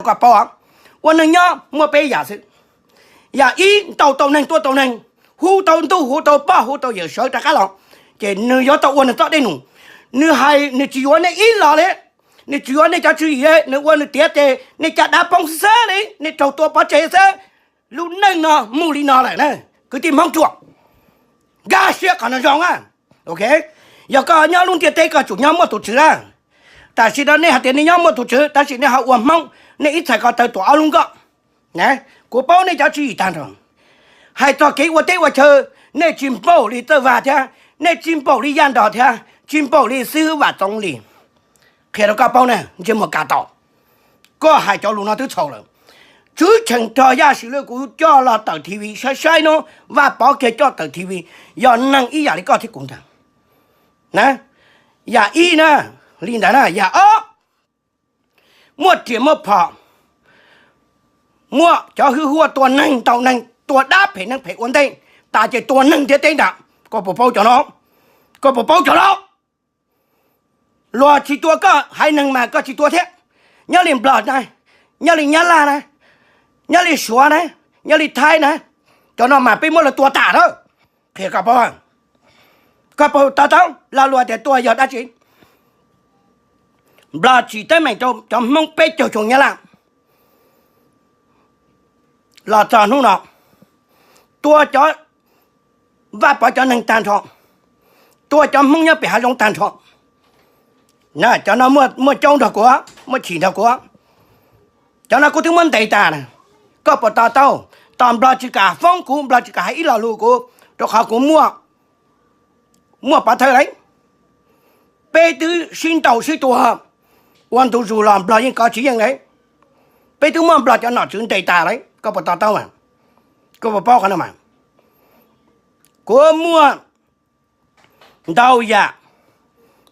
Koj paub, ua neeg nyob muaj peb yam xwb. Yam ib, ntaus tau neeg, tua tau neeg, hu tau ntuj, hu tau pog, hu tau yawm sawv rov qab los, ces nws yuav tau ua nws txoj dej num. Nws hais nws tsis yuav nej ib los li, nws tsis yuav nej cov tswv yim li, nws ua nws tiav ces nej caj dab poob xwb xwb li, nej raug tua pov tseg xwb. Lub neej no mus li no lawm na, kwv tij Hmoob ruam. Nkag siab qhov no zoo a. Ok, yog koj nyob lub ntiaj teb koj tsum nyob muaj tus tswv na. Tam sim no nej hais tias nej nyob muaj tus tswv, tab sis nej ho ua Hmoob, nej ib txhais ko taw tuam ob lub nkoj. Kuv paub nej cov tswv yim tag nrho. Hais txog kev ua teb ua chaw, nej tsis npaum li Txawj Vaj thiab, nej tsis npaum li Yaj Nros thiab, tsis npaum li xib hwb Vam Txoov Lis. Qhia rau koj paub na, ntsej muag Kav Tom, koj hais cov lus no twb txhaum lawm. Tswv Cheem Rog Yaj Sim Lwj kuv coj los tawm T V saib saib no, Vaj Pov kiag coj tawm T V, yog neeg ib yam li koj thiab kuv ntag. Na, yam ib na, li ntawd na, yam ob, muaj riam muaj phom, muaj cov hwj huaj tua neeg ntaus neeg, tua dab phem neeg phem ua ntej, tas ces tua neeg ntiaj teb ntag. Koj puas paub cov no? Koj puas paub cov no? Luag tsis tua koj, haiv neeg mas koj tsis tua thiab. Nyob li Nplog na, nyob li Nyab Laj na, nyob li Suav na, nyob li Thaib na, cov no mas peb muab lawv tua tas lawm. Qhia koj paub, koj puas to taub lo lus tias tua yog dab tsi? Nplog tsim teeb meem rau cov Hmoob peb caug xyoo Nyab Laj los txog hnub no, tua cov Vaj Pov cov neeg tag nrho, tua cov Hmoob nyob pem hav zoov tag nrho. Cov no muaj caub nrog kuv, muaj chim nrog kuv. Cov no kuv twb muab ntes tas na. Koj puas to taub, tos Nplog tsis kam foob kuv, Nplog tsis kam hais ib lo lus kuv, rau qhov kuv muaj pov thawj lawm. Peb twb sib ntaus sib tua ua ntu zus los Nplog yeej kov tsis yeej lawm. Peb twb muaj Nplog cov nom tswv ntes tas lawm, koj puas to taub mas? Koj puas paub qhov no mas? Kuv muaj ntau yam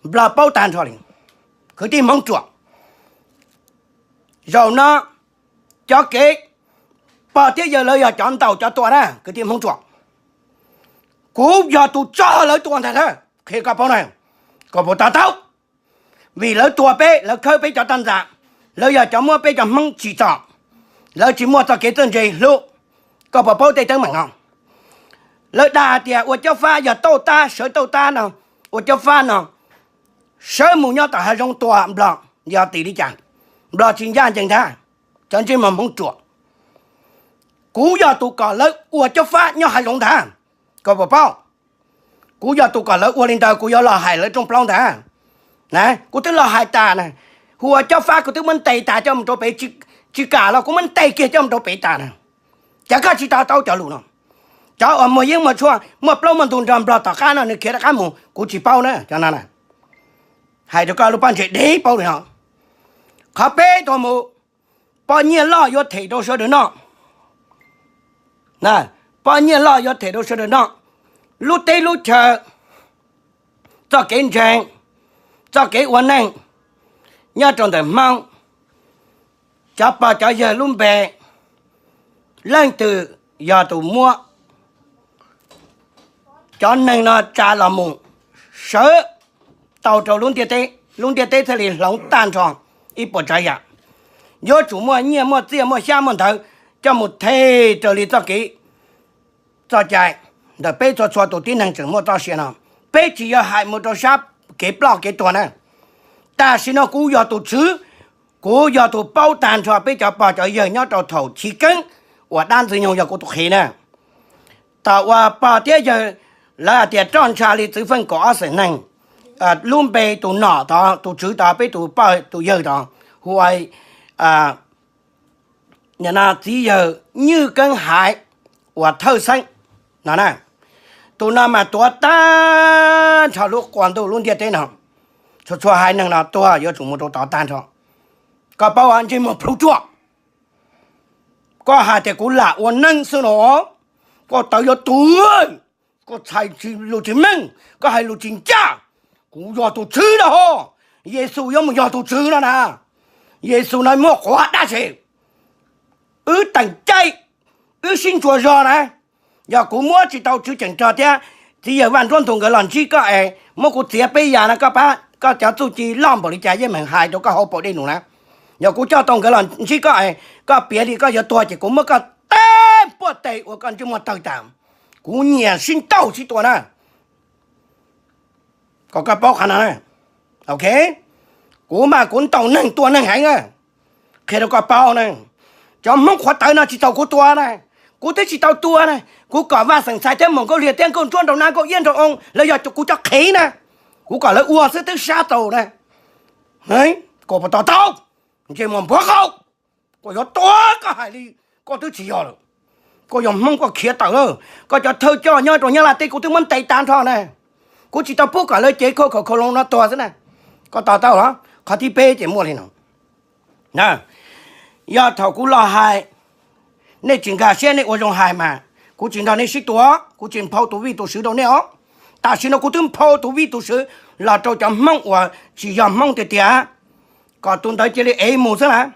Nplog paub tag nrho li, kwv tij Hmoob ruam. Zaum no cov kev pog thiab yawg lawv yog cov ntaus cov tua na, kwv tij Hmoob ruam. Kuv yog tus tso lawv tua ntag, qhia koj paub na, koj puas to taub? Vim lawv tua peb, lawv khawb peb cov toj ntxas, lawv yog cov muab peb cov Hmoob tsim txom, lawv tsis muaj txoj kev txawj ntse hlub. Koj puas paub tej teeb meem no? Lawv dag tias ua cob fab yog tauj tab, sawv tauj tab no, ua cob fab no, sawv mus nyob tom hav zoov tua Nplog, yog tim li cas? Nplog tsis ncaj ncees ntag, cov ntsej muag Hmoob ruam. Kuv yog tus kom lawv ua cob fab nyob hav zoov ntag, koj puas paub? Kuv yog tus kom lawv ua li ntawd, kuv yuav los hais lawv rooj plaub ntag. Kuv twb los hais tas na, hu ua cob fab kuv twb muab ntes tas coj mus rau pem, tsis kam los kuv muab ntes kiag coj mus rau pem tas na. Cas koj tsis to taub cov lus no? Cov uas muag yeeb muag tshuaj, muaj plaub muaj ntug nrog Nplog tom qab no nws khiav rov qab mus, kuv tsis paub na cov no. Hais rau koj lub pob ntseg deb paub li no. Qhov peb tuaj mus, poj nyiaj loj yuav them rau sawv daws noj. Poj nyiaj loj yuav them rau sawv daws noj. Lub teb lub chaw, txoj kev ntseeg, txoj kev ua neej nyob rau ntawm Hmoob, cov pog cov yawg lub npe, leej twg yog tus muab cov neeg no tsa los mus, sawv tau rau lub ntiaj teb, lub ntiaj teb thiaj li hloov tag nrho ib puas tsav yam. Yuav tsum muaj nyiaj muaj txiaj muaj xyab muaj ntawv coj mus them raws li txoj kev txoj cai ntawm peb txhua txhua tus tib neeg tseem muaj txoj sia no. Peb tsis yog hais mus rau sab kev ploj kev tuag na. Tam sim no kuv yog tus tswv, kuv yog tus paub tag nrho peb cov pog cov yawg nyob rau thaum chiv keeb uas dab Ntxwg Nyoog yog kuv tus qhev na. Thaum uas pog thiab yawg lawv hais tias roj ntsha li txwv feej kaum ob xeem neeg, lub npe tus nom tod, tus tswv tod, peb tus pog tus yawg tod hu ua txiv yawg Nywj Keeb Haiv uas Thawj Xeeb no na. Tus no mas tuav tag nrho lub qua ntuj lub ntiaj teb no. Txhua txhua haiv neeg no tuag yuav tsum mus rau tod tag nrho. Koj paub ntsej muag plhu ruaj, koj hais tias kuv lam ua neeb xwb no, koj tawv yuav tuag, koj txhais lus tsis meej, koj hais lus tsis ncaj. Kuv yog tus tswv no ho, Yexus yuav mus yog tus tswv no na. Yexus no muaj quav dab tsi? Wb teem caij, wb sib ntsuas zog na. Yog kuv muab tsis tau tswv tseem rog thiab txiv yawg Vaj Nruab Ntug nkawd los ntsib koj es muab kuv txiav peb yam no, koj pab koj cov txuj ci loj npaum li cas yeej meem hais rau koj hauv paus dej num na. Yog kuv coj tau nkawd los ntsib koj, koj piav li koj yuav tuag ces kuv muab koj teb puaj tes ua koj ntsej muag tawg tas. Kuv nyiam sib ntaus sib tua na. Kom koj paub qhov no na. Ok, kuv mas kuv ntaus neeg tua neeg heev na. Qhia rau koj paub na, cov Hmoob qhuav tawv no tsis tau kuv tua na. Kuv twb tsis tau tua na. Kuv kom Vaj Xeem Xais thiab Moos Nkauj Liag thiab Nkauj Ntsuab nraug nab Nkauj Iab nraug oo lawv yog kuv cov qhev na. Kuv kom lawv ua xwb twb sab tau na. Koj puas to taub? Ntsej muag npuav qaub, koj yuav tua koj hais li, koj twb tsis yog lawm. Koj yog Hmoob koj khiav tawm lawm, koj cov thawj coj nyob rau Nyab Laj teb kuv twb muab ntes tag nrho na. Kuv tsis tau pub kom lawv cev khau khau khau loo no tuag xwb na. Koj to taub los? Qhov thib peb ces muaj li no. Yog thaum kuv los hais, nej tsis nkag siab nej ua zoo hais mas kuv tsis nrog nej sib tua, kuv tsis nphau tus vij tus swv rau nej os. Tam sim no kuv twb nphau tus vij tus swv los rau cov Hmoob uas tsis yog Hmoob tiag tiag, kom tus ntawd cia li ev mus xwb na,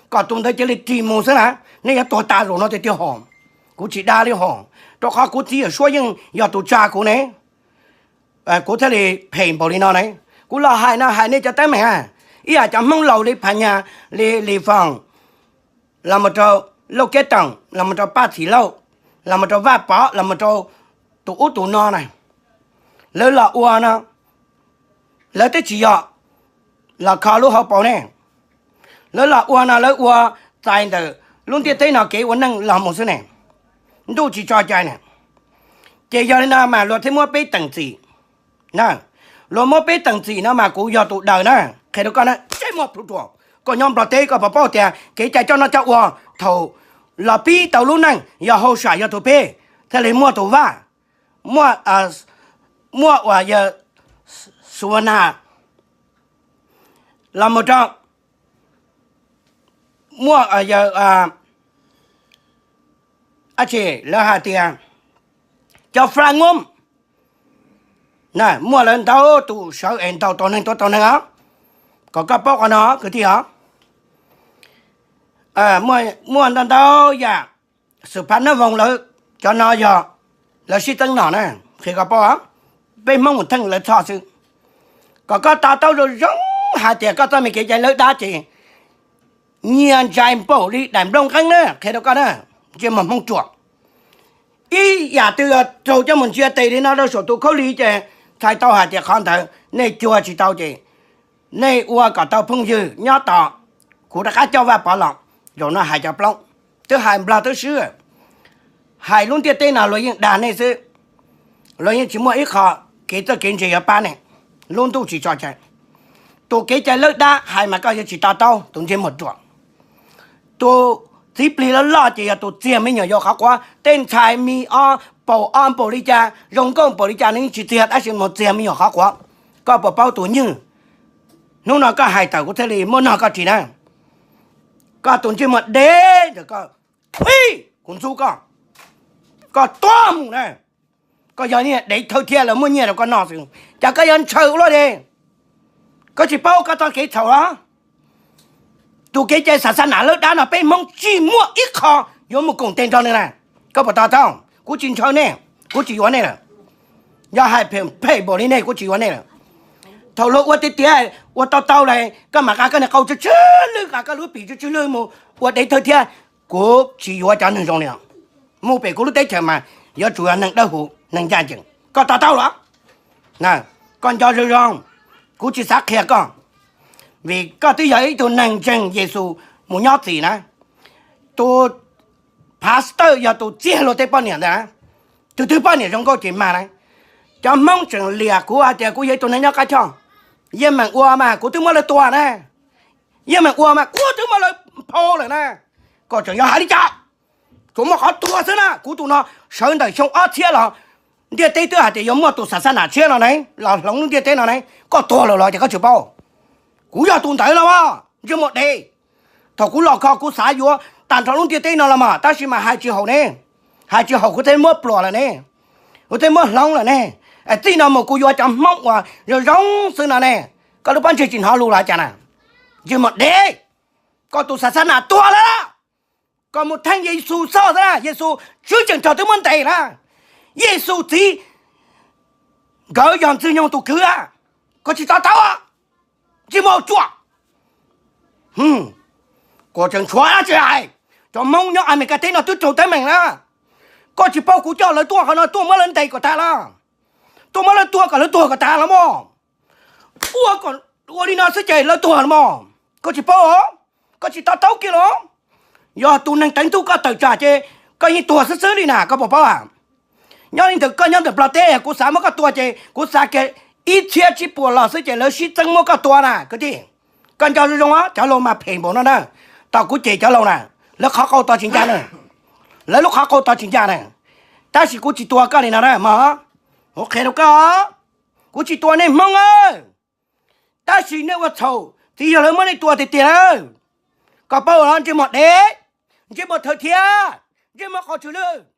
kom tus ntawd cia li ris mus xwb na. Nej yuav tuag tas zaum no tiag tiag hos. Kuv tsis dag li hos, rau qhov kuv txiv yawm suab yeej yog tus tsa kuv ne, kuv thiaj li phem npaum li no ne. Kuv los hais no hais nej cov teeb meem a, ib yam cov Hmoob laus li Phas Nyas, li Lis Foom, los mus rau Lauj Kiab Toom, los mus rau Paj Txhim Lauj, los mus rau Vaj Pov, los mus rau tus ub tus no na, lawv los ua no, lawv twb tsis yog los kho lub hauv paus ne. Lawv los ua no lawv ua txais ntawm lub ntiaj teb no kev ua neej los mus xwb ne, ntuj tsis tso cai na. Ces yog li no mas luag thiaj muab peb teem txim. Luag muab peb teem txim no mas kuv yog tus daws na, qhia rau koj na, ntsej muag plhuav ruam. Koj nyob Nplog teb koj puas paub tias kev cai coj noj coj ua thaum los pib tau lub neej yog hauj sam yog tus peb, thiaj li muaj tus vaj, muaj, muaj uas yawg Xu Vas Nas, los mus rau muaj yawg, lawv hais tias cov Fla Ngoob, muaj lawv ntau tus sawv es ntaus tau neeg tua tau neeg os. Kom koj paub qhov no kwv tij os. Muaj ntau ntau yam, Xwm Phab Nab Voos lawv, cov no yog lawv sib txeeb no na, qhia koj paub, peb Hmoob mus theej lawv txhoj xwb. Kom koj to taub zoo zoo hais tias koj txoj me kev cai lawb dab ces nyias ntsais npaum li daim nplooj nqeeb na, qhia rau koj na, ntsej muag Hmoob ruam. Ib yam twg yog raug coj mus ntsia tes li no rau saum tus khaub lig ces txhais tau hais tias qhov ntawd nej cuag tsis tau ces nej ua kom tau phooj ywg nyob tos kuv rov qab coj Vaj Pov los. Zaum no hais cov plaub, twb hais Nplog twb swb, hais lub ntiaj teb no luag yeej dag nej xwb. Luag yeej tsis muaj ib qho kev txawj kev ntse yuav pab nej. Lub ntuj tsis tso cai. Tus kev cai lawb dab hais mas koj yuav tsis to taub, tus ntsej muag ruam. Tus txiv plig loj loj ces yog tus txiag me nyuam yaus qhov quav. Tej ntxhais me ob paus ob npaum li cas, zoo nkauj npaum li cas nws yeej tsis txiag, tab sis mus txiag me nyuam qhov quav. Koj puas paub tus nywj? Hnub no koj hais tawm kuv thiaj li muab nog koj ris na. Koj tus ntsej muag dev ntawm koj, kuv ntxub koj, koj tuag mus na. Koj yog niag dev thawj thiab lawv muab nyiaj rau koj noj xwb, cas koj yuav ntshaw ua luaj li? Koj tsis paub koj txoj kev txhaum los? Tus kev cai xav xav nam lawb dab no peb Hmoob tsis muaj ib qho yuav mus koom tes nrog nws na. Koj puas to taub? Kuv tsis ntshaw nej, kuv tsis yuav nej lawm. Yog hais phem npaum li nej kuv tsis yuav nej lawm. Thaum luag ua tiag tiag ua tau tau lawm koj mam nqa koj niag qau tsw tsw lwj, nqa koj lub pim tsw tsw lwj mus ua dev thawj thiab. Kuv tsis yuav cov neeg zoo li os. Mus pem kuv lub teb chaws mas yuav tsum yog neeg dawb huv neeg ncaj ncees. Koj to taub los? Koj nco zoo zoo, kuv tsis xav qhia koj, vim koj twb yog ib tug neeg ntseeg Yexus mus nyob txim na. Tus pastor yog tus txiag luag tej poj niam ntawd na. Tus twg poj niam zoo nkauj ces mag na. Cov Hmoob tseem liam kuv hais tias kuv yog ib tug neeg nyob qab choj. Yeej meem ua mas kuv twb muab lawv tua na. Yeej meem ua mas kuv twb muab lawv nphau lawm na. Koj tseem yuav hais li cas? Tsuas muaj qhov tuag xwb na. Kuv tus no sawv ntawm xyoo ob txhiab los ntiaj teb twb hais tias yuav muaj tus xav xav nam tshiab no ne los hloov lub ntiaj teb no ne. Koj tuag lawm los ces koj tsis paub? Kuv yog tus ntawd no as, ntsej muag dev. Thaum kuv los kho kuv xav yuav tag nrho lub ntiaj teb no los mas tab sis mas hais tsis haum ne. Hais tsis haum kuv thiaj muab pluas lawm ne, kuv thiaj muab hloov lawm ne. Es txij no mus kuv yuav cov Hmoob uas zoo zoo xwb no ne. Koj lub pob ntseg tsis hnov lus los cas na? Ntsej muag dev, koj tus xav xav nam tuag lawm. Koj mus theej Yexus xwb na, Yexus tswv tseem rog twb muab ntes na. Yexus txiv nkawd yog Ntxwg Nyoog tus kwv a. Koj tsis to taub, ntsej muag ruam. Kuv tseem tshuav dab tsi hais? Cov Hmoob nyob Amelikas teb no twb raug teeb meem na. Koj tsis paub kuv coj lawv tuaj qhov no tuaj muab lawv ntes kom tas los, tuaj muab lawv tua kom lawv tuag kom tas los mog. Ua kom ua li no xwb ces lawv tuag los mog. Koj tsis paub os? Koj tsis to taub kiag los? Yog tus neeg teev ntuj koj tawm tsam ces koj yeej tuag xwb xwb li na, koj puas paub a? Nyob li ntawm koj nyob ntawm Nplog teb, kuv xav muab koj tua ces kuv xav kiag ib txhiab tsib puas los xwb ces lawv sib txeeb muab koj tua na kwv tij. Koj nco zoo zoo, cov laus mas phem npaum no na. Tom kuv cem cov laus na, lawv qhov qau tos tsis ncaj na, lawv lub qhov qau tos tsis ncaj na. Tab sis kuv tsis tua koj li no na mog, kuv qhia rau koj, kuv tsis tua nej Hmoob a. Tab sis nej ua txhaum txiv yawg lawv muab nej tua tiag tiag lawm. Koj paub los ntsej muag dev, ntsej muag thawm thiab, ntsej muag qhov tsw lwj.